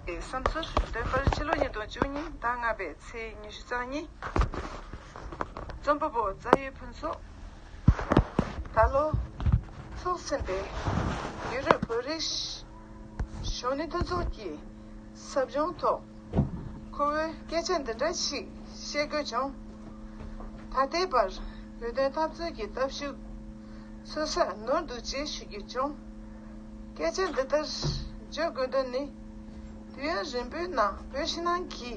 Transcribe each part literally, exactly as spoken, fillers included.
བསམ་ཚུལ་འདོན་པར། ཕྱི་ལོ་ཉིས་སྟོང་བཅུ་གཉིས་ཟླ་ལྔ་པའི་ཚེས་ཉི་ཤུ་རྩ་གཉིས། རྩོམ་པ་པོ་རྩ་ཡི་ཕུན་ཚོགས། ད་ལོ་ཚོགས་ཟིན་པའི་ཡུ་རོབ་བོད་རིགས་གཞོན་ནུ་མཐུན་ཚོགས་ཀྱི་ཟབ་སྦྱོང་ཐོག་ཁོ་བོས་སྐད་ཆ་འདི་འདྲ་ཞིག་བཤད་དགོས་བྱུང་། ད་ལྟའི་བར་བོད་དོན་འཐབ་རྩོད་ཀྱི་སྟོབས་ཤུགས་ཚོད་ས་ནོར་འདུག་ཅེས་ཞུ་རྒྱུ་བྱུང་། སྐད་ཆ་འདི་ལྟར་བརྗོད་དགོས་དོན་ནི། དུས་ཡུན་རིང་པོའི་ནང་བོད་ཕྱི་ནང་གི་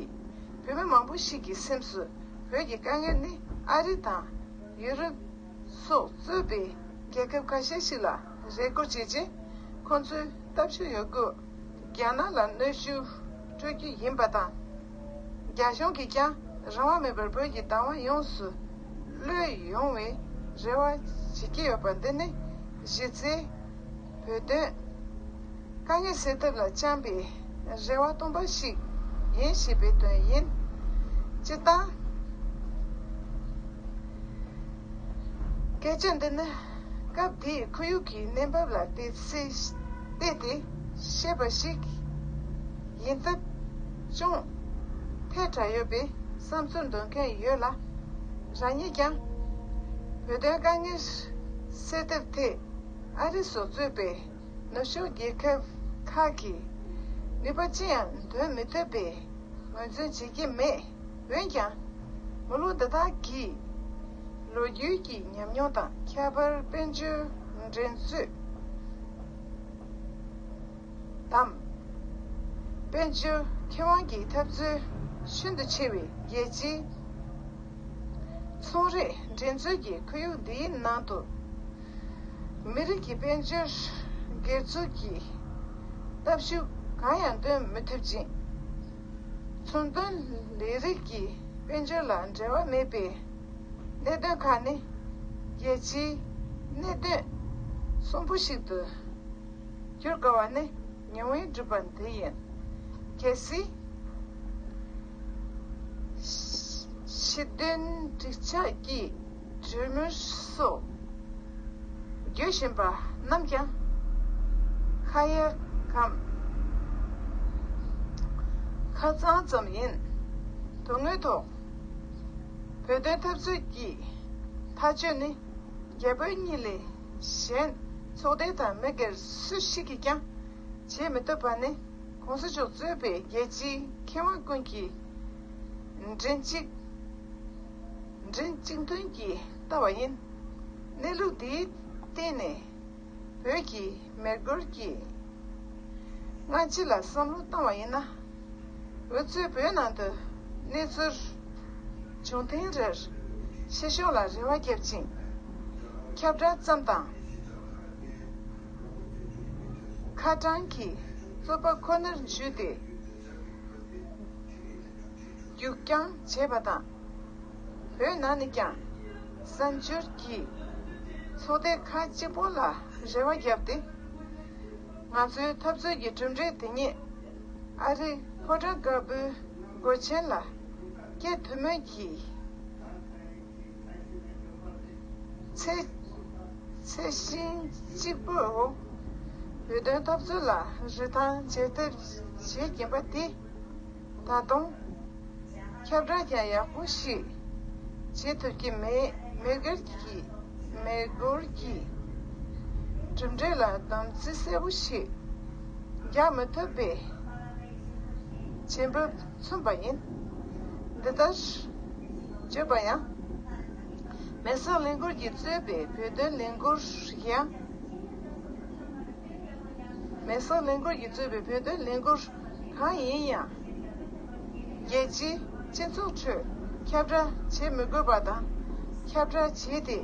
བོད་མི་མང་པོ་ཞིག་གི་སེམས་སུ་བོད་ཀྱི་དཀའ་ངལ་ནི་ཨ་རི་དང་ཡུ་རོབ་སོགས་གཙོས་པའི་རྒྱལ་ཁབ་ཁ་ཤས་ཤིག་ལ་རེ་སྐུལ་བྱས་རྗེས་ཁོང་ཚོའི་སྟབས་ཤུགས་ཡོད་རྒུ་རྒྱ་ནག་ལ་གནོན་ཤུགས་སྤྲོད་རྒྱུ་ཡིན་པ་དང་། རྒྱ་གཞུང་གིས་ཀྱང་རང་དབང་མེད་པར་བོད་ཀྱི་བདག་དབང་ཡོངས་སུ་གློད་ཡོང་བའི་རེ་བ་བྱེད་ཀྱི་ཡོད་པ་འདི་ནི་གཞི་རྩའི་བོད་དོན་དཀའ་ངལ་སེལ་ཐབས་ལ་བཅངས་པའི་རེ་བ་སྟོང་པ་ཞིག་ཡིན་ཞེས་པའི་དོན་ཡིན། སྤྱིར་བཏང་སྐད་ཆ་འདི་ནི་སྐབས་དེའི་ཁོར་ཡུག་གི་གནས་བབ་ལ་བལྟས་ཚེ་བལྟས་ཏེ་བཤད་པ་ཞིག་ཡིན་སྟབས་ཅུང་ཐལ་དྲགས་ཡོད་པའི་བསམ་ཚུལ་འདོན་མཁན་ཡོད་ལ། རང་ཉིད་ཀྱང་བོད་དོན་དཀའ་ངལ་སེལ་ཐབས་ཐད་ཨ་རི་སོགས་གཙོས་པའི་ནུབ་ཕྱོགས་རྒྱལ་ཁབ་ཁག་གིས་ནུས་པ་ཅི་ཡང་འདོན་མི་ཐུབ་པའི་ངོས་འཛིན་བྱེད་ཀྱི་མེད། འོན་ཀྱང་། མི་ལུགས་འདི་དག་གིས་ལོ་རྒྱུས་ཀྱི་ཉམས་མྱོང་དང་ཁྱད་པར་དཔལ་འབྱོར་འགྲན་རྩོད་དམ། དཔལ་འབྱོར་ཁེ་དབང་གི་འཐབ་རྩོད་ཤིན་ཏུ་ཆེ་བའི་རྒྱལ་སྤྱིའི་ཚོང་རའི་འགྲན་རྩོད་ཀྱི་ཁོར་ཡུག་འདིའི་ནང་དུ། མི་རིགས་ཀྱི་དཔལ་འབྱོར་སྒེར་ཚུགས་ཀྱི་སྟོབས་ཤུགས་གང་ཡང་འདོན་མི་ཐུབ་ཅིང་། ཚོང་དོན་ལས་རིགས་ཀྱི་དཔལ་འབྱོར་ལ་འབྲེལ་བ་མེད་པའི་གནད་དོན་ཁག་ནི་རྒྱལ་སྤྱིའི་གནད་དོན་གསོན་པོ་ཞིག་ཏུ་གྱུར་དཀའ་བ་ནི་ཉུང་བས་གྲུབ་པ་འདི་ཡིན། གལ་སྲིད། ཕྱི་དོན་འགྲིག་ཆགས་ཀྱི་གྲོས་མོལ་སོགས་བརྗོད་བཞིན་པ་རྣམས་ཀྱང་ཁ་ཡ་གམ་ཁ་རྩང་ཙམ་ཡིན། དོན་དངོས་ཐོག་བོད་དོན་འཐབ་རྩོད་ཀྱི་ཐག་གཅོད་ནི་རྒྱ་བོད་གཉིས་ལས་གཞན་ཚོགས་སྡེ་དང་མི་སྒེར་སུ་ཞིག་གིས་ཀྱང་བྱེད་མི་ཐུབ་པ་ནི། གོང་ས་མཆོག་གཙོས་པའི་རྒྱལ་སྤྱིའི་མཁས་དབང་ཀུན་གྱིས་མགྲིན་གཅིག་མགྲིན་གཅིག་མཐུན་གྱིས་བཏབ་པ་ཡིན། གནས་ལུགས་འདིའི་སྟེང་ནས་བོད་ཀྱི་མི་སྒེར་གྱི་སྔ་ཕྱི་ལ་བསམ་བློ་བཏང་བ་ཡིན་ན། འུ་ཚོས་བོད་ནང་དུ་གནས་ཚུལ་བྱུང་ཐེངས་རེར་ཕྱི་ཕྱོགས་ལ་རེ་བ་བརྒྱབ་ཅིང་། ཁྱབ་བསྒྲགས་ཙམ་དང་། ཁ་གྲངས་ཀྱི་རྩོད་པ་ཁོ་ནར་འཇུས་ཏེ་རྒྱུག་རྐྱང་བྱས་པ་དང་། བོད་ནང་ནས་ཀྱང་གསར་འབྱོར་གྱི་ཚོགས་སྡེ་ཁག་གཅིག་པོ་ལ་རེ་བ་བརྒྱབ་སྟེ། ང་ཚོའི་འཐབ་རྩོད་ཀྱི་གྲུབ་འབྲས་དེ་ཉིད་ཨ་རིའི་ཕོ་བྲང་དཀར་པོའི་སྒོ་ཆེན་ལ་སྐྱེལ་ཐུབ་མིན་གྱི་ཚད་ཚད་ཤིང་གཅིག་པུའོ། བོད་དོན་འཐབ་རྩོད་ལ་རིན་ཐང་བྱེད་ཐབས་བྱེད་ཀྱིན་པ་དེ། ད་དུང་ཁྱབ་བསྒྲགས་ཀྱང་ཡག་པོ་ཞིག་བྱེད་ཐུབ་ཀྱི་མེད། མི་སྒེར་གྱི་མི་སྒེར་གྱི་གྲུབ་འབྲས་ལ་སྡོམ་རྩིས་གསལ་པོ་ཞིག་རྒྱག་མི་ཐུབ་པའི་བྱེད་འབབ་མཚོན་པ་ཡིན། འདི་ལྟར་བརྗོད་པ་ཡང་། མེ་སོགས་ལས་འགུལ་གྱིས་གཙོས་པའི་བོད་དོན་ལས་འགུལ་ཡང་། མེ་སོགས་ལས་འགུལ་གྱིས་གཙོས་པའི་བོད་དོན་ལས་འགུལ་གང་ཡིན་ཡང་། རྒྱལ་སྤྱིའི་སྤྱི་ཚོགས་ཁྲོད་ཁྱབ་བསྒྲགས་བྱེད་མི་དགོས་པ་དང་། ཁྱབ་བསྒྲགས་བྱས་ཏེ་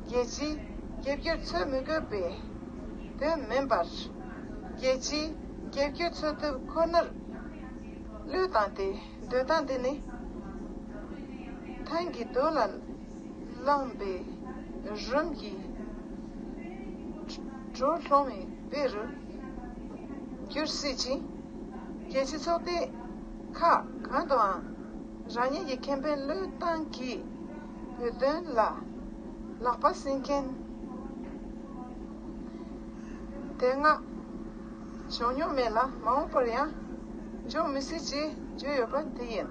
རྒྱལ་སྤྱིའི་རྒྱབ་སྐྱོར་འཚོལ་མི་དགོས་པའི་དོན་མིན་པར། རྒྱལ་སྤྱིའི་རྒྱབ་སྐྱོར་འཚོལ་ཐབས་ཁོ་ནར་བློས་བཏང་སྟེ། འདོད་སྟངས་འདི་ནི་ཐང་གི་རྡོ་ལ་བླངས་པའི་རུམ་གྱི་དྲོད་ལྷུང་བའི་དཔེ་རུ་འགྱུར་སྲིད་ཅིང་། རྒྱལ་སྤྱིའི་ཚོགས་སྡེ་ཁག་གང་དུའང་རང་ཉིད་ཀྱི་ཁེ་ཕན་བློས་བཏང་གིས་བོད་དོན་ལ་ལག་པ་སྲིང་མཁན་དེ་སྔ་བྱུང་མྱོང་མེད་ལ། མ་འོངས་པར་ཡང་ འབྱུང་མི་སྲིད་ཅེས་བརྗོད་ཡོད་པ་དེ་ཡིན།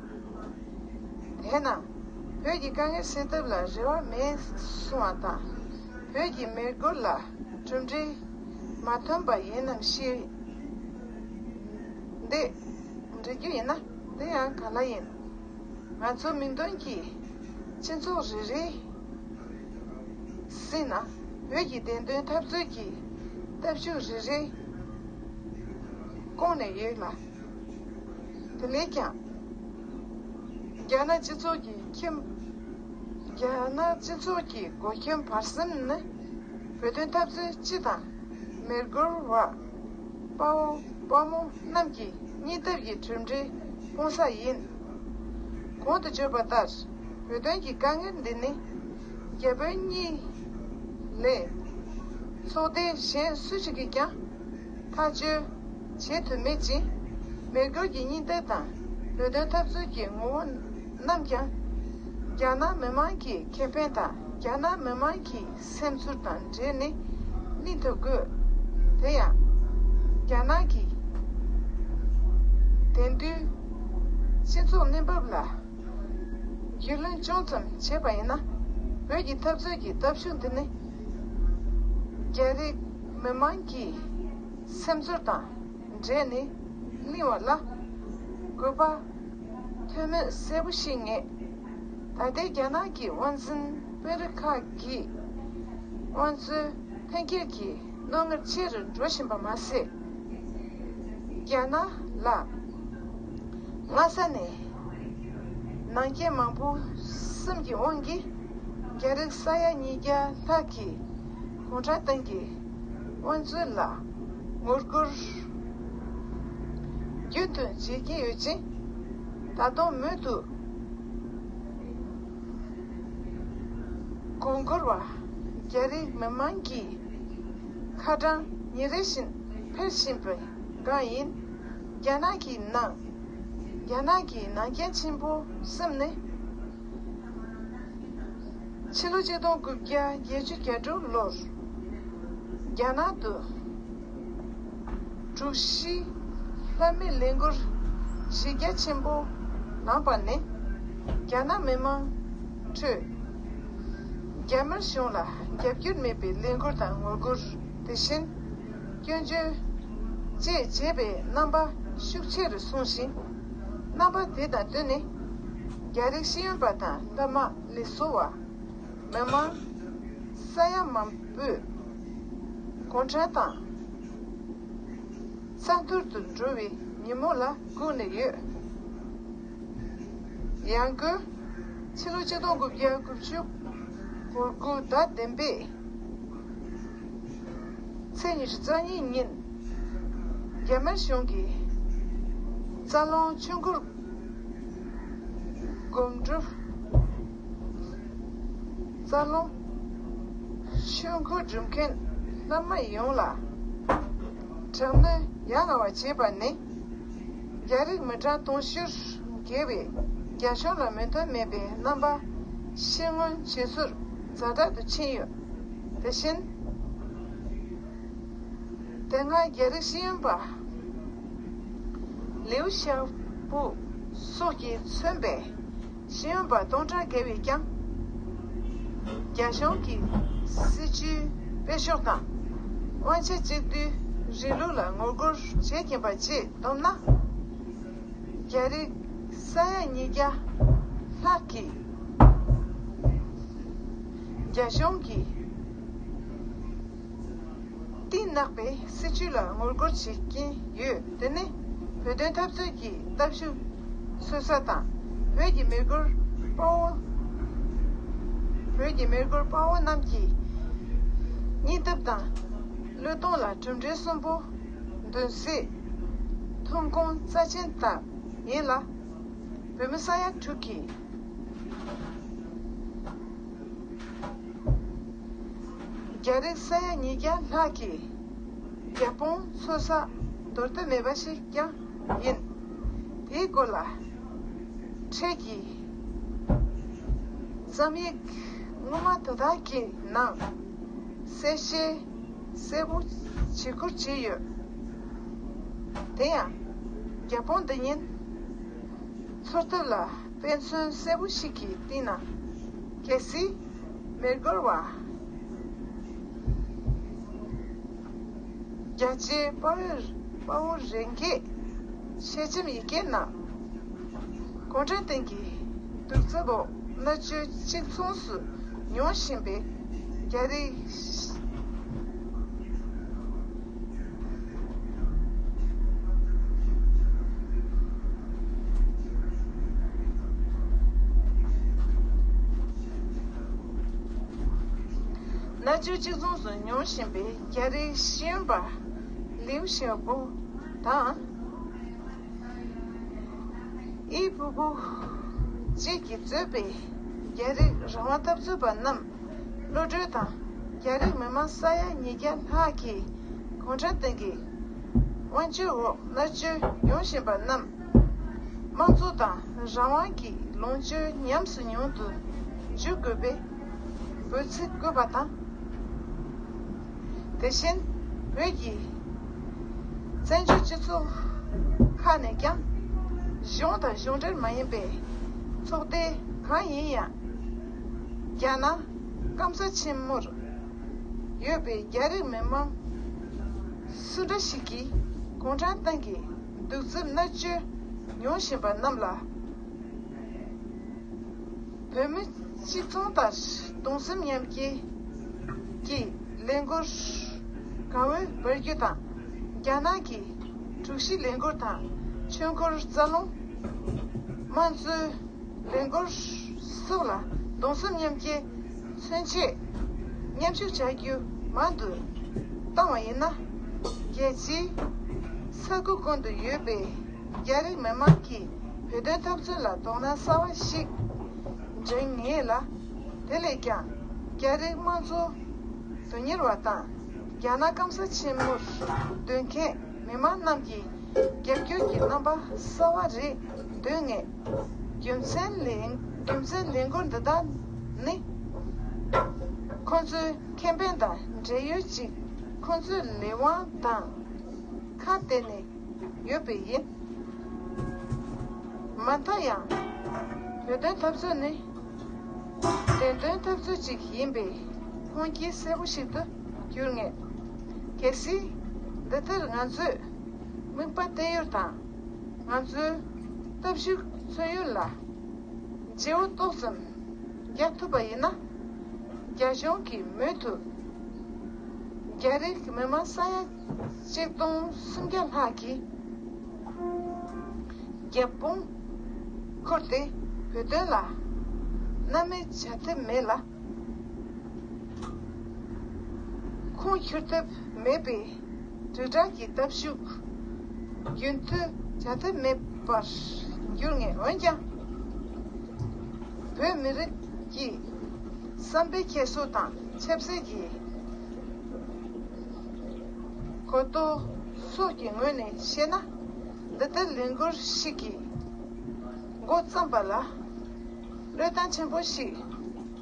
དེས་ན། བོད་ཀྱི་དཀའ་ངལ་སེལ་ཐབས་ལ་རེ་བ་མེད་གསུང་བ་དང་། བོད་ཀྱི་མི་སྒེར་ལ་གྲུབ་འབྲས་མ་ཐོན་པ་ཡིན་ནམ་ཞེས་འདི་འདྲི་རྒྱུ་ཡིན་ན། དེ་ཡང་ག་ལ་ཡིན། ང་ཚོ་མིང་དོན་གྱི་སྤྱི་ཚོགས་རེ་རེ་ཟིན་ན། བོད་ཀྱི་བདེན་དོན་འཐབ་རྩོད་ཀྱི་སྟོབས་ཤུགས་རེ་རེ་བསྐོང་ནས་ཡོད་ལ། དེ་ལས་ཀྱང་། རྒྱ་ནག་སྤྱི་ཚོགས་ཀྱི་ཁྱིམ། རྒྱ་ནག་སྤྱི་ཚོགས་ཀྱི་སྒོ་ཁྱིམ་བར་གསུམ་ནི་བོད་དོན་འཐབ་རྩོད་སྤྱི་དང་། མི་སྒེར་བ། དཔའ་བོ་དཔའ་མོ་རྣམས་ཀྱི་སྙིང་སྟོབས་ཀྱི་གྲུབ་འབྲས་སྤུངས་ས་ཡིན། གོང་དུ་བརྗོད་པ་ལྟར། བོད་དོན་གྱི་དཀའ་ངལ་འདི་ནི། རྒྱ་བོད་གཉིས་ལས་ཚོགས་སྡེ་གཞན་སུ་ཞིག་གིས་ཀྱང་ཐག་གཅོད་བྱེད་ཐུབ་མེད་ཅིང་། མི་སྒེར་གྱི་སྙིང་སྟོབས་དང་བོད་དོན་འཐབ་རྩོད་ཀྱི་ངོ་བོ་རྣམས་ཀྱང་རྒྱ་ནག་མི་དམངས་ཀྱི་ཁེ་ཕན་དང་རྒྱ་ནག་མི་དམངས་ཀྱི་སེམས་ཚོར་དང་འབྲེལ་ནས་གླེང་ཐུབ་དགོས། དེ་ཡང་རྒྱ་ནག་གི་དེང་དུས་སྤྱི་ཚོགས་གནས་བབ་ལ་རྒྱུས་ལོན་ཅུང་ཙམ་བྱས་པ་ཡིན་ན། བོད་ཀྱི་འཐབ་རྩོད་ཀྱི་སྟོབས་ཤུགས་འདི་ནི་རྒྱ་རིགས་མི་དམངས་ཀྱི་སེམས་ཚོར་དང་འབྲེལ་ནས་གླེང་བ་ལ་དགོས་པ་ཐོན་མེད་གསལ་པོ་ཤེས་ངེས། ད་ལྟའི་རྒྱ་ནག་གི་དབང་འཛིན་དཔོན་རིགས་ཁག་གིས་དབང་འཛིན་འཕེན་འཁྱེར་གྱི་རྣོ་ངར་ཆེ་རུ་འགྲོ་བཞིན་པ་མ་ཟད། རྒྱ་ནག་ལ་སྔ་ས་ནས་ནང་རྐྱེན་མང་པོ་གསུམ་གྱི་དབང་གིས་རྒྱ་རིགས་ས་ཡ་ཉིས་བརྒྱ་ལྷག་གིས་གུང་ཁྲན་ཏང་གི་དབང་འཛིན་ལ་ངོ་རྒོལ་རྒྱུན་དུ་བྱེད་ཀྱིན་ཡོད་ཅིང་། ད་དུང་མུ་མཐུད། གོང་བཀུར་བ་རྒྱ་རིགས་མི་དམངས་ཀྱི་ཁ་གྲངས་ཉིན་རེ་བཞིན་འཕེལ་བཞིན་པའི་སྒང་ཡིན། རྒྱ་ནག་གི་ནང་རྒྱ་ནག་གི་ནང་རྐྱེན་ཆེན་པོ་གསུམ་ནི། ཕྱི་ལོ་ཆིག་སྟོང་དགུ་བརྒྱ་བརྒྱད་ཅུ་གྱ་དྲུག་ལོར་རྒྱ་ནག་ཏུ། དྲུག་བཞི་ལྷ་མིའི་ལས་འགུལ་གཞི་རྒྱ་ཆེན་པོ་ལངས་པ་ནས་རྒྱ་ནག་མི་དམངས་ཁྲོད་རྒྱ་དམར་གཞུང་ལ་རྒྱབ་སྐྱོར་མེད་པའི་ལས་འགུལ་དང་ངོ་རྒོལ། དེ་བཞིན་སྐྱོན་བརྗོད་བཅས་བྱེད་པའི་རྣམ་པ་ཤུགས་ཆེ་རུ་སོང་ཞིང་། རྣམ་པ་དེ་དང་བསྟུན་ནས་རྒྱ་རིགས་ཤེས་ཡོན་པ་དང་སློབ་མ་ལས་བཟོ་བ། མི་དམངས་ས་ཡ་མང་པོས་གུང་ཁྲན་ཏང་ས་འཐུར་དུ་འགྲོ་བའི་ཉིན་མོ་ལ་སྒུག་ནས་ཡོད། ཡང་སྒོས་ཕྱི་ལོ་ཆིག་སྟོང་དགུ་བརྒྱ་དགུ་བཅུ་གོ་དགུ་ཟླ་བདུན་པའི་ཚེས་ཉི་ཤུ་རྩ་གཉིས་ཉིན་རྒྱ་དམར་གཞུང་གིས་རྩ་རླུང་ཆུ་འགོར་སྒོམ་སྒྲུབ། རྩ་རླུང་ཆུ་འགོར་སྒྲུབ་མཁན་སློབ་མ་ཡོངས་ལ་དྲག་གནོན་ཡ་ང་བ་བྱས་པ་ནི། རྒྱ་རིགས་མི་གྲངས་དུང་ཕྱུར་བརྒལ་བས་རྒྱ་གཞུང་ལ་མོས་མཐུན་མེད་པའི་རྣམ་པ་ཤེས་མངོན་བྱེད་ཚུལ་ཛ་དྲག་ཏུ་ཕྱིན་ཡོད། དེ་བཞིན། དེ་སྔ་རྒྱ་རིགས་ཤེས་ཡོན་པ་ལིའུ་ཞའོ་པོ་སོགས་ཀྱིས་མཚོན་པའི་ཤེས་ཡོན་པ་སྟོང་ཕྲག་བརྒལ་བས་ཀྱང་རྒྱ་གཞུང་གི་སྲིད་བྱུས་སྤེལ་ཕྱོགས་དང་དབང་ཆ་གཅིག་སྡུད་རིང་ལུགས་ལ་ངོ་རྒོལ་བྱེད་ཀྱིན་པ་བཅས་བསྡོམས་ན། རྒྱ་རིགས་ས་ཡ་ཉིས་བརྒྱ་ལྷག་གིས་རྒྱ་གཞུང་གི་གཏིང་ནག་པའི་སྲིད་བྱུས་ལ་ངོ་རྒོལ་བྱེད་ཀྱིན་ཡོད། དེ་ནི་བོད་དོན་འཐབ་རྩོད་ཀྱི་སྟོབས་ཤུགས་གསོ་ས་དང་། བོད་ཀྱི་མི་སྒེར་དཔའ་བོ། བོད་ཀྱི་མི་སྒེར་དཔའ་བོ་རྣམས་ཀྱི་སྙིང་སྟོབས་དང་བློས་གཏོང་ལ་གྲུབ་འབྲས་གསོན་པོ་འདོན་སའི་ཐོན་ཁུངས་རྩ་ཆེན་དག་ཡིན་ལ། བོད་མི་ས་ཡ་དྲུག་གིས། རྒྱ་རིགས་ས་ཡ་ཉིས་བརྒྱ་ལྷག་གིས་རྒྱ་དཔུང་འཚོལ་ས་འདོར་འདོད་མེད་པ་ཞིག་ཀྱང་ཡིན། དེའི་སྐོར་ལ་འཕྲལ་གྱི་རྩོམ་ཡིག་སྔོན་མ་དེ་དག་གི་ནང་གསལ་བཤད་གསལ་པོ་བྱེད་ཁུལ་བྱས་ཡོད། དེ་ཡང་། རྒྱབ་དཔུང་འདི་ཉིད་ཚོར་ཐུབ་ལ་དཔེ་མཚོན་གསལ་པོ་ཞིག་གི་སྟེང་ན། གལ་སྲིད་མེ་འཁོར་བ་རྒྱལ་གཅེས་དཔའ་བོའི་དཔའ་བོ་རེ་འགས་ཤེས་ལྕམ་ཡི་གེ་ན་གུང་ཁྲན་ཏང་གི་གདུག་རྩུབ་འོག་མནར་གཅོད་གཅིག་མཚུངས་སུ་མྱོང་བཞིན་པའི་རྒྱ་རིགས། མནར་གཅོད་གཅིག་མཚུངས་སུ་མྱོང་བཞིན་པའི་རྒྱ་རིགས་ཤེས་ཡོན་པ་ལིའུ་ཞའོ་པོ་དང་། ཨི་ཕུ་པུ་བཅས་ཀྱིས་གཙོས་པའི་རྒྱ་རིགས་རང་དབང་འཐབ་རྩོད་པ་རྣམས་གློད་གྲོལ་དང་། རྒྱ་རིགས་མི་མང་ས་ཡ་ཉིས་བརྒྱ་ལྷག་གིས་གུང་ཁྲན་ཏང་གི་དབང་སྒྱུར་འོག་མནར་གཅོད་མྱོང་བཞིན་པ་རྣམས་དམངས་གཙོ་དང་རང་དབང་གི་ལོངས་སྤྱོད་ཉམས་སུ་མྱོང་དུ་འཇུག་དགོས་པའི་འབོད་ཚིག་བཀོད་པ་དང་། དེ་བཞིན་བོད་ཀྱི་བཙན་བྱོལ་སྤྱི་ཚོགས་ཁག་ནས་ཀྱང་གཞུང་དང་གཞུང་འབྲེལ་མ་ཡིན་པའི་ཚོགས་སྡེ་གང་ཡིན་ཡང་། རྒྱ་ནག་སྐམ་ས་ཆེན་མོར་ཡོད་པའི་རྒྱ་རིགས་མི་མང་སུ་འདྲ་ཞིག་གིས་གུང་ཁྲན་ཏང་གི་གདུག་རྩུབ་མནར་གཅོད་མྱོང་བཞིན་པ་རྣམས་ལ། བོད་མི་སྤྱི་མཚུངས་ལྟར་གདུང་སེམས་མཉམ་སྐྱེད་ཀྱི་ལས་འགུལ་གང་འོས་འབར་རྒྱུ་དང་། རྒྱ་ནག་གི་དྲུག་བཞི་ལས་འགུལ་དང་ཆོས་འཁོར་རྩ་རླུང་དམངས་གཙོའི་ལས་འགུལ་སོགས་ལ་གདུང་སེམས་མཉམ་སྐྱེད་མཚོན་ཆེད་མཉམ་ཞུགས་བྱ་རྒྱུ་མང་དུ་བཏང་བ་ཡིན་ན། རྒྱལ་སྤྱིའི་ས་ཁུལ་ཀུན་ཏུ་ཡོད་པའི་རྒྱ་རིགས་མི་མང་གིས་བོད་དོན་འཐབ་རྩོད་ལ་དོ་སྣང་གསར་བ་ཞིག་འདྲེན་ངེས་ལ། དེ་ལས་ཀྱང་རྒྱ་རིགས་དམངས་གཙོ་དོན་གཉེར་བ་དང་། རྒྱ་ནག་སྐམ་ས་ཆེན་མོར་སྡོད་མཁན་མི་མང་རྣམས་ཀྱིས་རྒྱབ་སྐྱོར་གྱི་རྣམ་པ་གསར་བ་རེ་འདོན་ངེས། རྒྱུ་མཚན་ལས་རྒྱུ་མཚན་ལས་འགུལ་འདི་དག་ནི། ཁོང་ཚོའི་ཁེ་ཕན་དང་འབྲེལ་ཡོད་ཅིག་ཁོང་ཚོའི་ལས་དབང་དང་ཁ་གཏད་ནས་ཡོད་པས་ཡིན། མ་མཐའ་ཡང་བོད་དོན་འཐབ་རྩོད་ནི་བདེན་དོན་འཐབ་རྩོད་ཅིག་ཡིན་པའི་ཁུངས་སྐྱེལ་གསལ་པོ་ཞིག་ཏུ་གྱུར་ངེས། གལ་སྲིད་འདི་ལྟར་ང་ཚོས་དམིགས་པ་གཏད་ཡུལ་དང་ང་ཚོའི་སྟོབས་ཤུགས་མཚོན་ཡུལ་ལ་བརྗེ་བོ་ཏོག་ཙམ་རྒྱག་ཐུབ་པ་ཡིན་ན། རྒྱ་གཞུང་གིས་མུ་མཐུད་རྒྱ་རིགས་མི་མང་ས་ཡ་གཅིག་སྟོང་སུམ་བརྒྱ་ལྷག་གིས་རྒྱབ་དཔུང་འཁུར་ཏེ་བོད་དོན་ལ་སྣང་མེད་བྱ་ཐབས་མེད་ལ། ཁུངས་འཁྱོལ་ཐབས་མེད་པའི་དྲིལ་བསྒྲགས་ཀྱི་སྟོབས་ཤུགས་རྒྱུན་མཐུད་བྱ་ཐབས་མེད་པར་འགྱུར་ངེས། འོན་ཀྱང་། བོད་མི་རིགས་ཀྱི་བསམ་པའི་འཁྱེར་སོ་དང་ཆབ་སྲིད་ཀྱི་གོ་རྟོགས་སོགས་ཀྱི་ངོས་ནས་བཤད་ན། འདི་ལྟར་ལས་འགུལ་ཞིག་གི་འགོ་བརྩམས་པ་ལ་བློས་གཏོང་ཆེན་པོ་ཞིག་བྱ་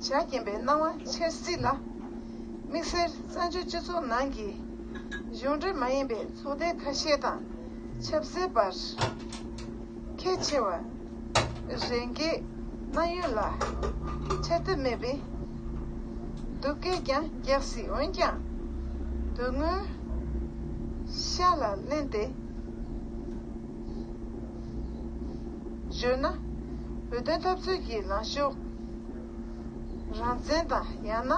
དགོས་པའི་སྣང་བ་འཆར་སྲིད་ལ། དམིགས་བསལ་བཙན་བྱོལ་སྤྱི་ཚོགས་ནང་གི་གཞུང་འབྲེལ་མ་ཡིན་པའི་ཚོགས་སྡེ་ཁ་ཤས་དང་ཆབ་སྲིད་པར་ཁས་འཆེ་བ་རེ་འགས་གནང་ཡུལ་ལ་འཆར་ཐབས་མེད་པའི་སྡུག་སྐད་ཀྱང་རྒྱག་སྲིད། འོན་ཀྱང་དོན་དངོས་ཤ་ལ་ལེན་ཏེ་བརྗོད་ན། བོད་དོན་འཐབ་རྩོད་ཀྱི་ལངས་ཕྱོགས་རང་བཙན་དང་ཡང་ན་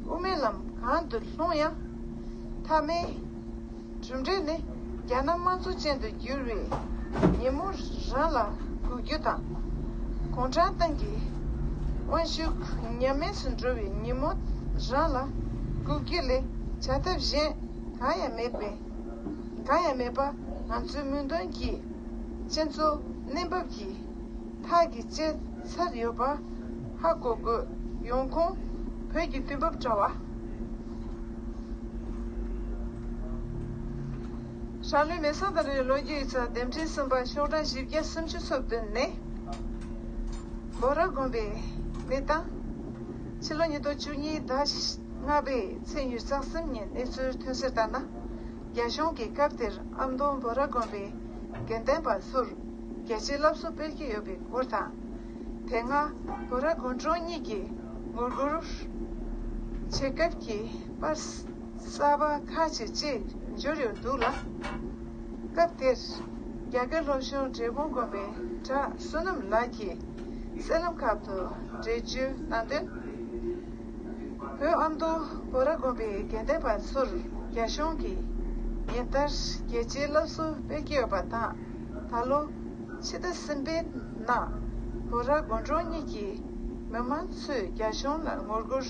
དབུ་མའི་ལམ་གང་དུ་ལྷུང་ཡང་། མཐའ་མའི་གྲུབ་འབྲས་ནི་རྒྱ་ནག་དམངས་གཙོ་ཅན་དུ་འགྱུར་བའི་ཉིན་མོ་རང་ལ་སྒུག་རྒྱུ་དང་། གུང་ཁྲན་ཏང་གི་དབང་ཤུགས་ཉམས་དམས་སུ་འགྲོ་བའི་ཉིན་མོ་རང་ལ་སྒུག་རྒྱུ་ལས་བྱ་ཐབས་གཞན་གང་ཡང་མེད་པས། གང་ཡང་མེད་པ། ང་ཚོའི་མིག་མདུན་གྱི་སྤྱི་ཚོགས་གནས་བབ་ཀྱི་ཐག་གིས་བཅད་ཚར་ཡོད་པ་ཧ་གོ་དགོས། ཡོང་ཁུངས་བོད་ཀྱི་དུས་བབ་དྲ་བ། རང་ལུས་མེ་སྲེག་བཏང་བའི་ལོ་རྒྱུས་ཡིག་ཚགས་འདེམས་ཁྲི་གསུམ་པ་ཤོག་གྲངས་བཞི་བརྒྱ་སུམ་ཅུ་སོ་བདུན་ནས། འབོད་ར་དགོན་པའི་གནས་སྟངས། ཕྱི་ལོ་ཉིས་སྟོང་བཅུ་གཉིས་ཟླ་ལྔ་པའི་ཚེས་ཉེར་གསུམ་ཉིན་གནས་ཚུལ་ཐོན་གསལ་ལྟར་ན། རྒྱ་གཞུང་གིས་སྐབས་དེར་ཨ་མདོ་འབོད་ར་དགོན་པའི་ དགེ་ལྡན་པ་ཚོར་རྒྱལ་སྤྱིའི་སློབ་གསོ་སྤེལ་གྱི་ཡོད་པའི་སྐོར་དང་། དེ་སྔ་བོད་ར་དགོན་གྲོང་གཉིས་ཀྱིས་ངོ་རྒོལ་བྱེད་སྐབས་ཀྱི་པར་གསར་པ་ཁག་ཅིག་བཅས་འབྱོར་ཡོད་འདུག་ལ། སྐབས་དེར་རྒྱ་གར་སློབ་ཆུང་འབྲས་སྤུངས་དགོན་པའི་གྲྭ་བསོད་ནམས་ལགས་ཀྱིས་གསར་ལམ་ཁག་ཏུ་འགྲེལ་བརྗོད་གནང་དོན། བོད་ཨ་མདོ་བོད་ར་དགོན་པའི་དགེ་ལྡན་པ་ཚོར་རྒྱ་གཞུང་གིས་ཉིན་ལྟར་རྒྱལ་སྤྱིའི་སློབ་གསོ་སྤེལ་གྱི་ཡོད་པ་དང་། ད་ལོ་ཕྱི་ཟླ་གསུམ་པའི་ནང་བོད་ར་དགོན་གྲོང་གཉིས་ཀྱི་མི་མང་ཚོས་རྒྱ་གཞུང་ལ་ངོ་རྒོལ་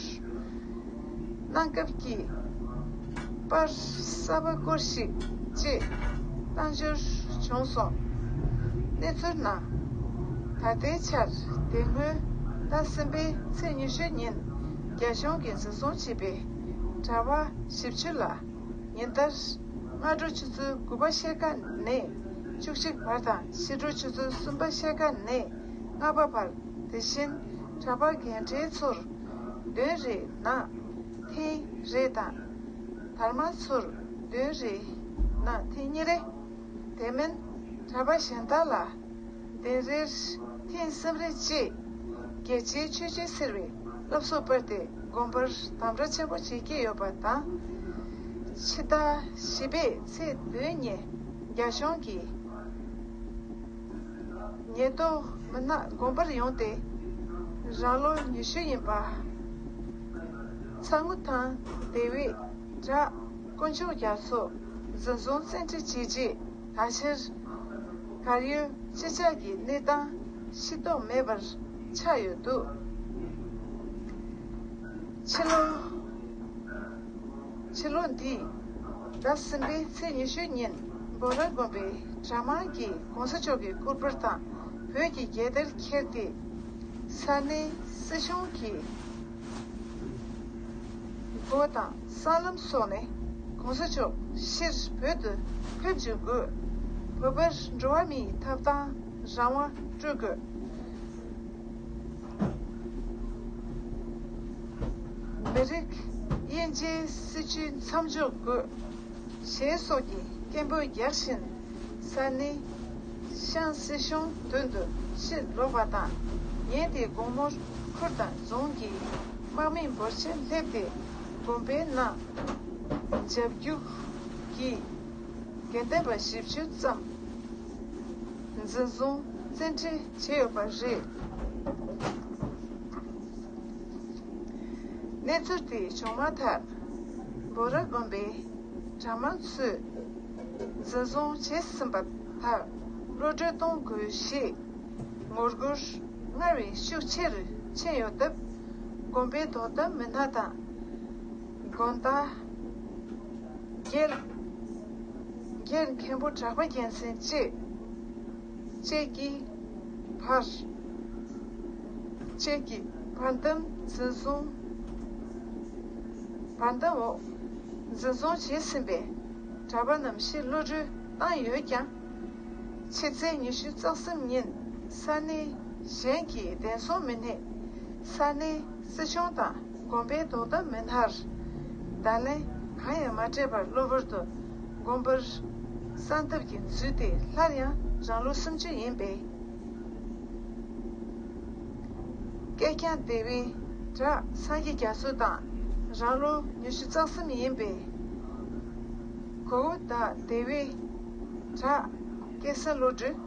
གནང་སྐབས་ཀྱི་པར་གསར་པ་སྐོར་ཞིག་ཅེས་བཏང་འབྱོར་བྱུང་སོང་། གནས་ཚུལ་ནང་། ད་ལྟའི་ཆར་དེ་སྔོན་ཟླ་གསུམ་པའི་ཚེས་ཉི་ཤུ་ཉིན་རྒྱ་གཞུང་གིས་འཛིན་བཟུང་བྱས་པའི་གྲྭ་པ་བཞི་བཅུ་ལ་ཉིན་ལྟར་སྔ་དྲོ་ཆུ་ཚོད་དགུ་པ་ཤར་ཁ་ནས་བཅུ་གཅིག་བར་དང་ཕྱི་དྲོ་ཆུ་ཚོད་གསུམ་པ་ཤར་ཁ་ནས་ལྔ་པ་བར། དེ་བཞིན་གྲྭ་པ་རྒན་གྲས་ཚོར་བདུན་རེའི་ནང་ཐེངས་རེ་དང་། དར་མ་ཚོར་བདུན་རེའི་ནང་ཐེངས་གཉིས་རེ། དེ་མིན་གྲྭ་པ་གཞན་དག་ལ་བདུན་རེར་ཐེངས་གསུམ་རེ་བཅས་རྒྱལ་སྤྱིའི་ཆོས་བརྒྱུད་ཟེར་བའི་སློབ་གསོ་སྤེལ་ཏེ་དགོན་པར་དམ་དྲག་ཆེན་པོ་བྱེད་ཀྱི་ཡོད་པ་དང་། ཕྱི་ཟླ་བཞི་པའི་ཚེས་བདུན་ཉིན་རྒྱ་གཞུང་གིས་ཉེན་རྟོག་མི་སྣ་དགོན་པར་ཡོང་སྟེ། རང་ལོ་ཉི་ཤུ་ཡིན་པ་ཚ་ངུ་ཐང་དེ་བས་གྲྭ་དཀོན་མཆོག་རྒྱ་མཚོ་འཛིན་བཟུང་བཙན་ཁྲིད་བྱས་རྗེས། ད་ཕྱིར་གར་ཡུལ་སྤྱི་ཁྱབ་ཀྱི་གནས་སྟངས་ཤེས་རྟོགས་མེད་པར་ཆགས་ཡོད་འདུག་ཕྱི་ལོ། ཕྱི་ལོ་འདིའི་ཟླ་གསུམ་པའི་ཚེས་ཉི་ཤུ་ཉིན་བོད་ར་དགོན་པའི་གྲྭ་མང་གིས་གོང་ས་མཆོག་གི་སྐུ་པར་དང་བོད་ཀྱི་རྒྱལ་དར་འཁྱེར་ཏེ། ས་གནས་སྲིད་གཞུང་གི་སྒོ་དང་སྲང་ལམ་སོགས་ནས་གོང་ས་མཆོག་ཕྱིར་བོད་དུ་ཕེབས་འབྱོར་དགོས། བོད་པར་འགྲོ་བ་མིའི་ཐོབ་ཐང་རང་དབང་སྤྲོད་དགོས། མི་རིགས་དབྱེ་འབྱེད་སྲིད་བྱུས་མཚམས་འཇོག་དགོས། ཞེས་སོགས་ཀྱི་སྐད་འབོད་རྒྱག་བཞིན། ས་གནས་ཤང་སྲིད་གཞུང་མདུན་དུ་ཕྱིར་ལོག་པ་དང་། ཉིན་དེའི་དགོང་མོར་ཁུལ་དང་རྫོང་གི་དམག་མི་འབོར་ཆེན་སླེབས་ཏེ། དགོན་པའི་ནང་འཇབ་རྒྱུག་གིས་དགེ་ལྡན་པ་བཞི་བཅུ་ཙམ་འཛིན་བཟུང་བཙན་ཁྲིད་བྱས་ཡོད་པ་རེད། གནས་ཚུལ་དེ་བྱུང་མ་ཐག་བོད་ར་དགོན་པའི་གྲྭ་མང་ཚོས་འཛིན་བཟུང་བྱས་ཟིན་པ་དག་གློད་གྲོལ་གཏོང་དགོས་ཞེས་ངོ་རྒོལ་སྔར་བས་ཤུགས་ཆེ་རུ་ཕྱིན་ཡོད་སྟབས། དགོན་པའི་དོ་དམ་མི་སྣ་དང་། དགོན་བདག་སྒེར། སྒེར་མཁན་པོ་གྲྭ་པ་རྒྱལ་མཚན་བཅས་བཅས་ཀྱིས་བར། བཅས་ཀྱིས་བར་འདུམ་འཛིན་བཟུང་། བར་འདུམ་འོག་འཛིན་བཟུང་བྱས་ཟིན་པའི་གྲྭ་པ་རྣམས་ཕྱིར་གློད་གྲོལ་བཏང་ཡོད་ཀྱང་། ཕྱི་ཚེས་ཉི་ཤུ་རྩ་གསུམ་ཉིན་ས་གནས་གཞན་གྱི་བདེན་སྲུང་མི་སྣས་ས་གནས་སྲིད་གཞུང་དང་དགོན་པའི་དོ་དམ་མི་སྣར་བརྡ་ལན་གང་ཡང་མ་སྤྲད་པར་གློ་བུར་དུ་དགོན་པར་གསང་སྟབས་ཀྱིས་འཛུལ་ཏེ། སླར་ཡང་རང་ལོ་སུམ་ཅུ་ཡིན་པའི་སྐལ་རྐྱང་སྡེ་བའི་བྲག་སངས་རྒྱས་རྒྱ་མཚོ་དང་། རང་ལོ་ཉི་ཤུ་རྩ་གསུམ་ཡིན་པའི་གོ་བོ་དག་སྡེ་བའི་བྲག་སྐལ་བཟང་བློ་གྲོས།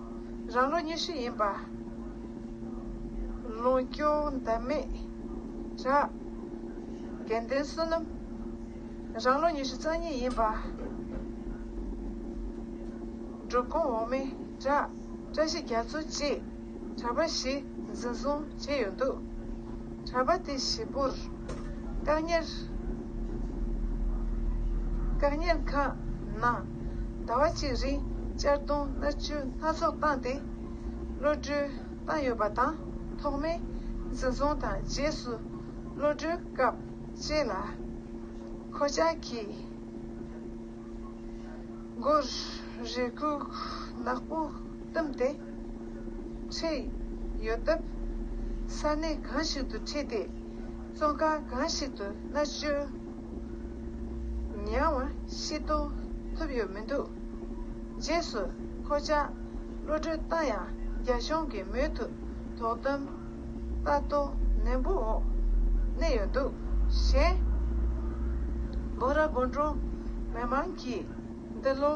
རང་ལོ་ཉི་ཤུ་ཡིན་པ། ལུང་སྐྱོང་ཟླ་མེད་བྲག་དགེ་ལྡན་བསོད་ནམས། རང་ལོ་ཉི་ཤུ་རྩ་གཉིས་ཡིན་པ། འབྲུབ་སྒོང་འོག་མའི་བྲག་བཀྲ་ཤིས་རྒྱ་མཚོ་བཅས་གྲྭ་པ་བཞི་འཛིན་བཟུང་བྱས་ཡོད་འདུག་གྲྭ་པ་དེ་བཞི་པོར་བཀག་ཉར། བཀག་ཉར་ཁང་ནང་ཟླ་བ་གཅིག་རིང་གཅར་རྡུང་མནར་གཅོད་སྣ་ཚོགས་བཏང་སྟེ། གློད་གྲོལ་བཏང་ཡོད་པ་དང་། ཐོག་མའི་འཛིན་བཟུང་དང་རྗེས་སུ་གློད་གྲོལ་སྐབས་བཅས་ལ། ཁོ་ཅག་གིས་མགོར་རས་ཁུག་ནག་པོ་བཏུམས་ཏེ་ཁྲིད་ཡོད་སྟབས། ས་གནས་གང་ཞིག་ཏུ་ཁྲིད་དེ། བཙོན་ཁང་གང་ཞིག་ཏུ་མནར་གཅོད་མྱངས་པ་ཤེས་རྟོགས་ཐུབ་ཡོད་མི་འདུག་རྗེས་སུ། ཁོ་ཅག་གློད་གྲོལ་བཏང་ཡང་རྒྱ་གཞུང་གིས་མུ་མཐུད་དོ་དམ་ལྟ་རྟོག་ནན་པོའི་འོག་གནས་ཡོད་འདུག་གཞན། སྦོ་ར་དགོན་གྲོང་མི་མང་གིས་འདི་ལོ་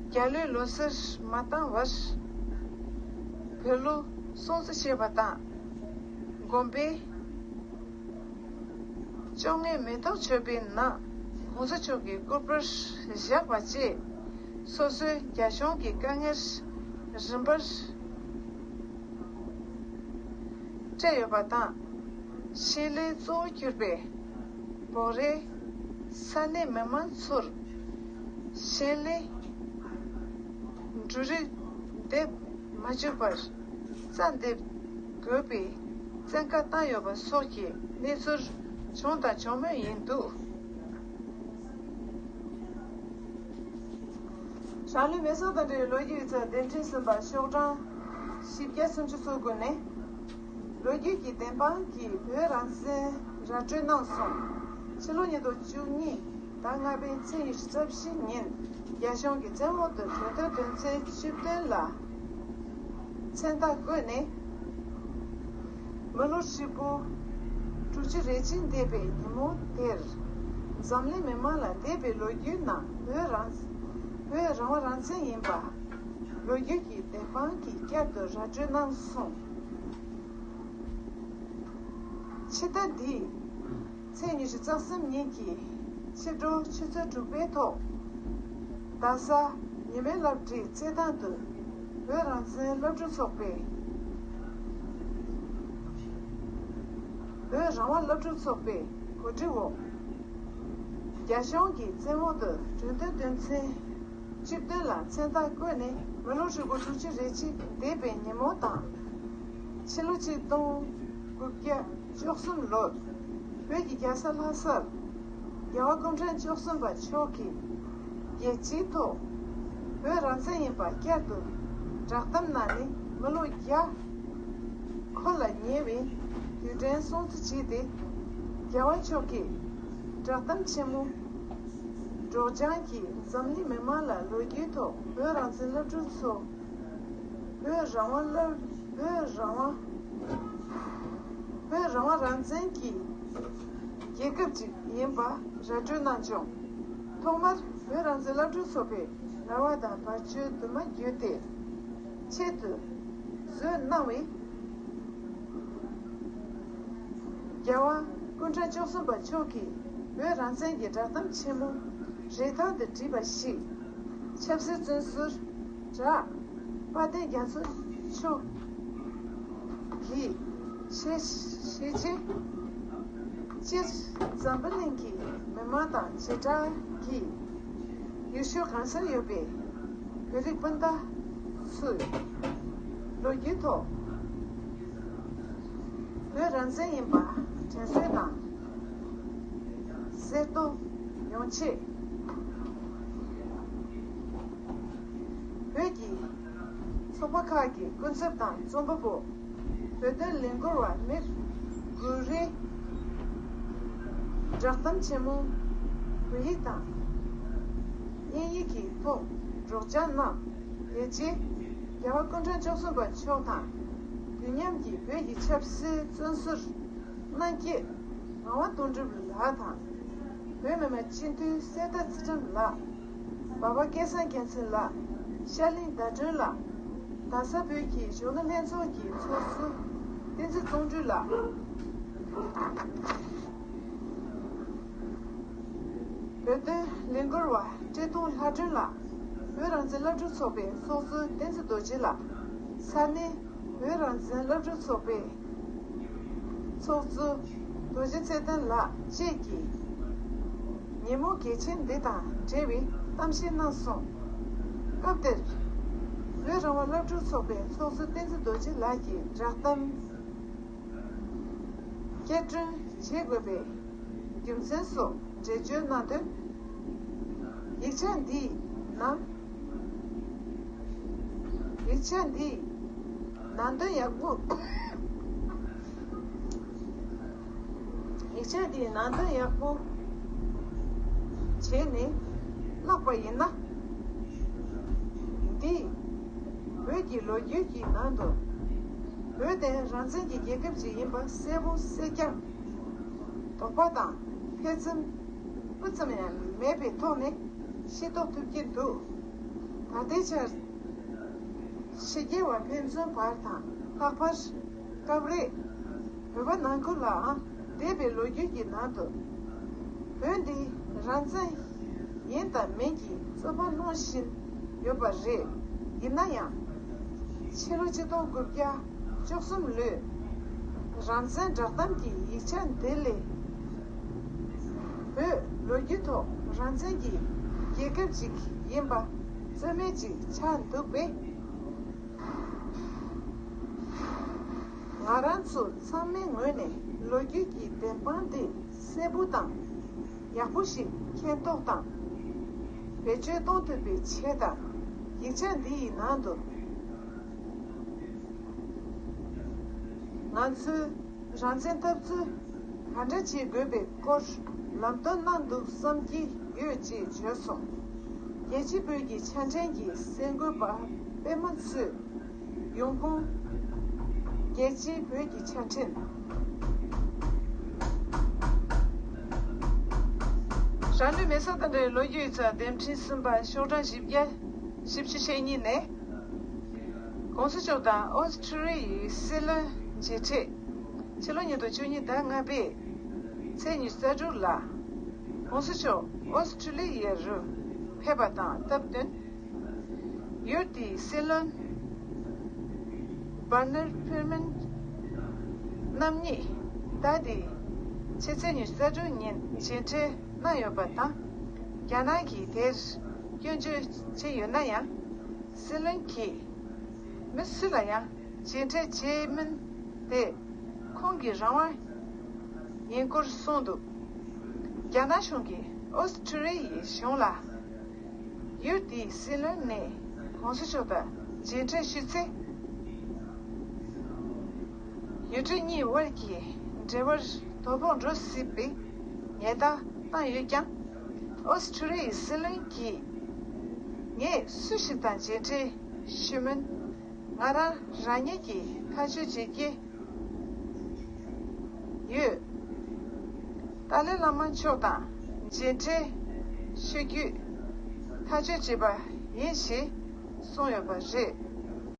རྒྱ་ལོའི་ལོ་གསར་མ་བཏང་བར་བོད་ལོ་སྲུང་བརྩི་བྱས་པ་དང་། དགོན་པའི་བཅོ་ལྔའི་མེ་ཏོག་མཆོད་པའི་ནང་གོང་ས་མཆོག་གི་སྐུ་པར་བཞག་པ་བཅས་སོ་སོའི་རྒྱ་གཞུང་གི་དཀའ་ངལ་རིམ་པར་སྤྲད་ཡོད་པ་དང་། ཞིང་ལས་གཙོ་བོ་གྱུར་པའི་བོད་རིགས་ས་གནས་མི་མང་ཚོར་ཞིང་ལས་འབྲུ་རིགས་འདེབས་མ་བཅུག་པར་རྩྭ་འདེབས་དགོས་པའི་བཙན་བཀའ་བཏང་ཡོད་པ་སོགས་ཀྱི་གནས་ཚུལ་བྱུང་དང་འབྱུང་མུས་ཡིན་འདུག་ཞང་ལུས་མེ་སོར་དང་འབྲེལ་བའི་ལོ་རྒྱུས་ཡིག་ཚགས་ལྡེབ་འཕྲེང་གསུམ་པ་ཤོག་གྲངས་བཞི་བརྒྱ་སུམ་ཅུ་སོ་དགུ་ནས། ལོ་རྒྱུས་ཀྱི་བདེན་དཔང་གིས་བོད་རང་བཙན་ར་སྤྲོད་གནང་སོང་། ཕྱི་ལོ་ཉིས་སྟོང་བཅུ་གཉིས་ཟླ་ལྔ་པའི་ཚེས་ཉི་ཤུ་རྩ་བཞི་ཉིན་རྒྱ་གཞུང་གི་བཙན་འོག་ཏུ་གྲོས་མཐུན་དོན་ཚན་བཅུ་བདུན་ལ་མཚན་རྟགས་བཀོད་ནས། མི་ལོ་ཧྲིལ་པོ་དྲུག་ཅུ་རེ་གཅིག་འདས་པའི་ཉིན་མོ་དེར། འཛམ་གླིང་མི་མང་ལ་འདས་པའི་ལོ་རྒྱུས་ནང་བོད་རང་བོད་རང་དབང་རང་བཙན་ཡིན་པ་ལོ་རྒྱུས་ཀྱི་བདེན་དཔང་གིས་བསྐྱར་དུ་ར་སྤྲོད་གནང་སོང་། ཕྱི་ཟླ་འདིའི་ཚེས་ཉི་ཤུ་རྩ་གསུམ་ཉིན་གྱི་ཕྱི་དྲོ་ཆུ་ཚོད་དྲུག་པའི་ཐོག་རྡ་ས་ཉི་མའི་ལྷ་བྲིས་རྩེད་ཐང་དུ་བོད་རང་བཙན་སློབ་ཕྲུག་ཚོགས་པའི་བོད་རང་དབང་སློབ་ཕྲུག་ཚོགས་པའི་གོ་སྒྲིག་འོག་རྒྱ་གཞུང་གིས་བཙན་འོག་ཏུ་གྲོས་མཐུན་དོན་ཚན་བཅུ་བདུན་ལ་མཚན་རྟགས་བཀོད་ནས་མི་ལོ་ཧྲིལ་པོ་དྲུག་ཅུ་རེ་གཅིག་འདས་པའི་ཉིན་མོ་དང་། ཕྱི་ལོ་ཆིག་སྟོང་དགུ་བརྒྱ་བཅུ་གསུམ་ལོར་བོད་ཀྱི་རྒྱལ་ས་ལྷ་སར་རྒྱལ་བ་སྐུ་ཕྲེང་བཅུ་གསུམ་པ་མཆོག་གིས་རྒྱལ་སྤྱིའི་ཐོག་བོད་རང་བཙན་ཡིན་པ་བསྐྱར་དུ་བསྒྲགས་གཏམ་གནང་ནས་མི་ལོ་བརྒྱ་འཁོར་ལ་ཉེ་བའི་དུས་དྲན་སྲུང་བརྩི་བྱས་ཏེ། རྒྱལ་བ་མཆོག་གིས་བསྒྲགས་གཏམ་ཆེན་མོ་སྒྲོག་སྦྱང་གིས་འཛམ་གླིང་མི་མང་ལ་ལོ་རྒྱུས་ཐོག་བོད་རང་བཙན་སློབ་ཕྲུག་ཚོ་བོད་རང་དབང་སློབ་བོད་རང་དབང་བོད་རང་དབང་རང་བཙན་གྱི་རྒྱལ་ཁབ་ཅིག་ཡིན་པ་ར་སྤྲོད་གནང་བྱུང་། ཐོག་མར་བོད་རང་བཙན་སློབ་ཕྲུག་ཚོགས་པས་ར་བ་དང་བར་ཆད་དུ་མ་བརྒྱུད་དེ་ཆེད་དུ་བཟོས་གནང་བའི་རྒྱལ་བ་སྐུ་ཕྲེང་བཅུ་གསུམ་པ་མཆོག་གིས་བོད་རང་བཙན་གྱི་བསྒྲགས་གཏམ་ཆེན་མོ་རིན་ཐང་དུ་བྲིས་པ་ཞིག་ཆབ་སྲིད་བཙོན་ཟུར་བྲག་དཔལ་ལྡན་རྒྱ་མཚོ་མཆོག་གིས་ཤེས་ཤེས་ཆེ། སྤྱིར་འཛམ་བུ་གླིང་གི་མི་མང་དང་བྱེ་བྲག་གིས་ཡུལ་ཤུལ་གང་སར་ཡོད་པའི་བོད་རིགས་སྤུན་ཟླ་ཚོས་ལོ་རྒྱུས་ཐོག་བོད་རང་བཙན་ཡིན་པ་དྲན་གསོ་དང་གསལ་སྟོན་ཡོང་ཆེད། བོད་ཀྱི་ཚོགས་པ་ཁག་གི་སྐུ་ཚབ་དང་རྩོམ་པ་པོ། བོད་དོན་ལས་འགུལ་བ་མི་དགུ་རེས་བསྒྲགས་གཏམ་ཆེན་མོ་བོད་ཡིག་དང་དབྱིན་ཡིག་གི་ཐོག་སྒྲོག་སྦྱང་གནང་། དེ་རྗེས་རྒྱལ་བ་སྐུ་ཕྲེང་བཅུ་གསུམ་པ་མཆོག་དང་དུས་མཉམ་གྱི་བོད་ཀྱི་ཆབ་སྲིད་བཙོན་ཟུར་རྣམ་རྒྱལ་ངག་དབང་དོན་གྲུབ་ལགས་དང་། བོད་མི་མང་སྤྱི་འཐུས་གསེར་རྟ་ཚེ་བཀྲ་ལགས། འབའ་པ་སྐལ་བཟང་རྒྱལ་མཚན་ལགས། ཤར་གླིང་ཟླ་སྒྲོན་ལགས། རྡ་ས་བོད་ཀྱི་གཞོན་ནུ་ལྷན་ཚོགས་ཀྱི་ཚོགས་གཙོ་བསྟན་འཛིན་ཙོང་ཁྲུས་ལགས། བོད་དོན་ལས་འགུལ་བ་བཀྲས་མཐོང་ལྷ་སྒྲོན་ལགས། བོད་རང་བཙན་སློབ་ཕྲུག་ཚོགས་པའི་ཚོགས་གཙོ་བསྟན་འཛིན་རྡོ་རྗེ་ལགས། ས་གནས་བོད་རང་བཙན་སློབ་ཕྲུག་ཚོགས་པའི་ཚོགས་གཙོ་རྡོ་རྗེ་ཚེ་བརྟན་ལགས་བཅས་ཀྱིས་ཉིན་མོ་གལ་ཆེན་འདི་དང་འབྲེལ་བའི་གཏམ་བཤད་གནང་སོང་། སྐབས་དེར་བོད་རང་དབང་སློབ་ཕྲུག་ཚོགས་པའི་ཚོགས་གཙོ་བསྟན་འཛིན་རྡོ་རྗེ་ལགས་ཀྱིས་བསྒྲགས་གཏམ་བསྐྱར་སྐྲུན་བྱེད་དགོས་པའི་རྒྱུ་མཚན་སོགས་འགྲེལ་བརྗོད་གནང་དོན། ཡིག་ཆ་འདིའི་ནང་། ཡིག་ཆ་འདིའི་ནང་དོན་ཡག་པོ། ཡིག་ཆ་འདིའི་ནང་དོན་ཡག་པོ་བྱས་ནས་བཀླགས་པ་ཡིན་ན། འདིས་བོད་ཀྱི་ལོ་རྒྱུས་ཀྱི་ནང་དུ་བོད་དེ་རང་བཙན་གྱི་རྒྱལ་ཁབ་ཅིག་ཡིན་པ་གསལ་པོ་གསལ་རྐྱང་། དོགས་པ་དང་ཐེ་ཚོམ་སྤུ་ཙམ་ཡང་མེད་པའི་ཐོག་ནས་ཤེས་རྟོགས་ཐུབ་ཀྱི་འདུག་ད་ལྟའི་ཆར་ཕྱི་རྒྱལ་བ་ཕན་ཚུན་བར་དང་ལྷག་པར་སྐབས་རེ་བོད་པ་ནང་ཁུལ་ལའང་འདས་པའི་ལོ་རྒྱུས་ཀྱི་ནང་དུ་བོད་འདི་རང་བཙན་ཡིན་དང་མིན་གྱི་རྩོད་པ་སྣོན་བཞིན་ཡོད་པ་རེད། ཡིན་ན་ཡང་ཕྱི་ལོ་ཆིག་སྟོང་དགུ་བརྒྱ་བཅུ་གསུམ་ལོའི་རང་བཙན་བསྒྲགས་གཏམ་གྱི་ཡིག་ཆ་འདི་ལས་བོད་ལོ་རྒྱུས་ཐོག་རང་བཙན་གྱི་རྒྱལ་ཁབ་ཅིག་ཡིན་པ་རྩོད་མེད་ཅིག་ཆགས་འདུག་པས། ང་རང་ཚོ་ཚང་མའི་ངོས་ནས་ལོ་རྒྱུས་ཀྱི་བདེན་དཔང་དེ་གསལ་པོ་དང་ཡག་པོ་ཞིག་མཁྱེན་རྟོགས་དང་བེད་སྤྱོད་གཏོང་ཐུབ་པའི་ཆེད་དང་ཡིག་ཆ་འདི་ཡི་ནང་དུ་ང་ཚོའི་རང་བཙན་འཐབ་རྩོད་ག་འདྲ་བྱེད་དགོས་པའི་སྐོར་ལམ་སྟོན་གནང་འདུག་བསམ་གྱི་ཡོད་ཅེས་བརྗོད་སོང་། རྒྱལ་སྤྱིའི་བོད་ཀྱི་ཆ་འཕྲིན་གྱི་གསར་འགོད་པ་པད་མ་མཚོས། ཡོང་ཁུངས། རྒྱལ་སྤྱིའི་བོད་ཀྱི་ཆ་འཕྲིན། རང་ལུས་མེ་སྲེག་དང་འབྲེལ་བའི་ལོ་རྒྱུས་ཡིག་ཚགས་དེབ་ཕྲེང་གསུམ་པ་ཤོག་གྲངས་བཞི་བརྒྱ་བཞི་བཅུ་ཞེ་གཉིས་ནས། ༸གོང་ས་མཆོག་དང་ཨོ་སི་ཁྲུ་ལི་ཡའི་སྲིད་བློན་མཇལ་འཕྲད། ཕྱི་ལོ་ཉིས་སྟོང་བཅུ་གཉིས་ཟླ་ལྔ་པའི་ཚེས་ཉི་ཤུ་རྩ་དྲུག་ལ། ༸གོང་ས་མཆོག་ཨོ་སི་ཁྲུ་ལི་ཡ་རུ་ཕེབས་པ་དང་སྟབས་བསྟུན། ཡུལ་དེའི་སྲིད་བློན་བར་ནར་ཕིར་མན་རྣམ་གཉིས་ཟླ་འདིའི་ཕྱི་ཚེས་ཉི་ཤུ་རྩ་དྲུག་ཉིན་མཇལ་འཕྲད་གནང་ཡོད་པ་དང་། རྒྱ་ནག་གིས་དེར་སྐྱོན་བརྗོད་བྱས་ཡོད་ན་ཡང་། སྲིད་བློན་གྱིས་མི་སུ་ལ་ཡང་མཇལ་འཕྲད་བྱས་མིན་དེ་ཁོང་གི་རང་དབང་ཡིན་སྐོར་གསུངས་འདུག་རྒྱ་ནག་གཞུང་གིས་ཨོ་སི་ཁྲུ་ལི་ཡའི་གཞུང་ལ། ཡུལ་དེའི་སྲིད་བློན་ནས་༸གོང་ས་མཆོག་དང་མཇལ་འཕྲད་ཞུས་ཚེ། ཡུལ་གྲུ་གཉིས་དབར་གྱི་འབྲེལ་བར་དོ་ཕོག་འགྲོ་སྲིད་པའི་ཉེན་བརྡ་བཏང་ཡོད་ཀྱང་། ཨོ་སི་ཁྲུ་ལི་ཡའི་སྲིད་བློན་གྱིས། ངས་སུ་ཞིག་དང་མཇལ་འཕྲད་ཞུ་མིན། ང་རང་རང་ཉིད་ཀྱིས་ཐག་གཅོད་བྱེད་ཀྱི་ཡོད། ཏཱ་ལའི་བླ་མ་མཆོག་དང་མཇལ་འཕྲད་ཞུ་རྒྱུའི་ཐག་གཅོད་བྱས་པ་ཡིན་ཞེས་གསུངས་ཡོད་པ་རེད།